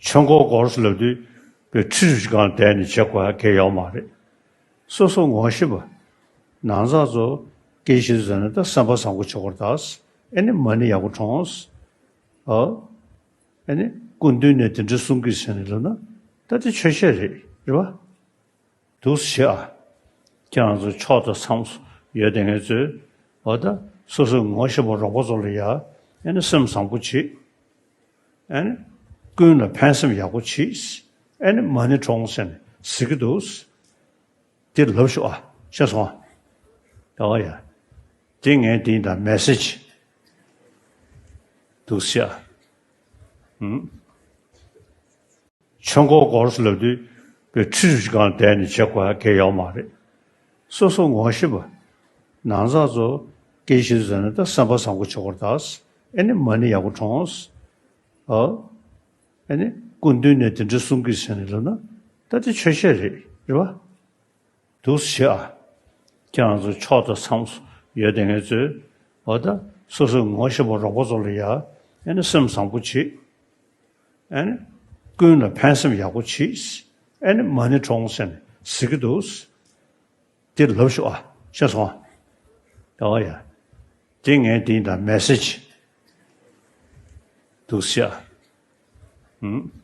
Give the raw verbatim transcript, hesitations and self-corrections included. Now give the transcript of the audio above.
ཆོས་འཁོར་སྐོར་ལབ་དུས་པའི་ཁྲི་རུ་གང་བསྡད་ནས་བྱེད་དགོས་ཡ་གལ་ཡོད་མ་རེད། སོ་སོ་ངོ་ཤེས་པ། ནང་ཚགས་ཚོ་སྐད་ཤེས་ཟེར་ན་ད་སེམས་པ་བཟང་པོ་བྱེད་དགོས་རེད་ད། ཨེ་ནི་མ་ཎི་ཡག་པོ་བགྲངས། ཨ། ཨེ་ནི་སྐུ་མདུན་ནས་དེ་འདྲ་གསུང་གི་ཟེར་ནས་ལབ་ན་ད་དེ་ཆོས་བཤད་རེད། རེད་པ། འདུག་སེ་བྱེད་ཨ། ཁྱེད་རང་ཚོ་ཕྱོགས་དང་མཚམས་སུ་ཡོད་བསྡད་མཁན་ཚོས་འོ་ད་སོ་སོའི་ངོ་ཤེས་པ་རོགས་པ་ཚོ་ལ་ཡ་ཨེ་ནི་སེམས་བཟང་པོ་བྱེད། ཨེ་ནི་ཀུན་ལ་ཕན་སེམས་ཡག་པོ་བྱེད། ཨེ་ནི་མ་ཎི་བགྲངས་ཟེར་ནས་ཟེར་གི་འདུག་དེ་ལབ་ཤོག་ཨ། ཤེས་སོང་ཨ། ཨོ་ཡ། དེ་ངས་དེ་ཡིན་ད་མེ་སེ་ཇི། འདུག་སེ་བྱེད་ཨ། ཧུམ། ཆོས་འཁོར་སྐོར་ལབ་དུས་པའི་ཁྲི་རུ་གང་བསྡད་ནས་བྱེད་དགོས་ཡ་གལ་ཡོད་མ་རེད། སོ་སོ་ངོ་ཤེས་པ། ནང་ཚགས་ཚོ་སྐད་ཤེས་ཟེར་ན་ད་སེམས་པ་བཟང་པོ་བྱེད་དགོས་རེད་ད། ཨེ་ནི་མ་ཎི་ཡག་པོ་བགྲངས། ཨ། ཨེ་ནི་སྐུ་མདུན་ནས་དེ་འདྲ་གསུང་གི་ཟེར་ནས་ལབ་ན་ད་དེ་ཆོས་བཤད་རེད། རེད་པ། འདུག་སེ་བྱེད་ཨ། ཁྱེད་རང་ཚོ་ཕྱོགས་དང་མཚམས་སུ་ཡོད་བསྡད་མཁན་ཚོས་འོ་ད་སོ་སོའི་ངོ་ཤེས་པ་རོགས་པ་ཚོ་ལ་ཡ་ཨེ་ནི་སེམས་བཟང་པོ་བྱེད། ཨེ་ནི་ཀུན་ལ་ཕན་སེམས་ཡག་པོ་བྱེད། ཨེ་ནི་མ་ཎི་བགྲངས་ཟེར་ནས་ཟེར་གི་འདུག་དེ་ལབ་ཤོག་ཨ། ཤེས་སོང་ཨ། ཨོ་ཡ། དེ་ངས་དེ་ཡིན་ད་མེ་སེ་ཇི། འདུག་སེ་བྱེད་ཨ། ཧུམ།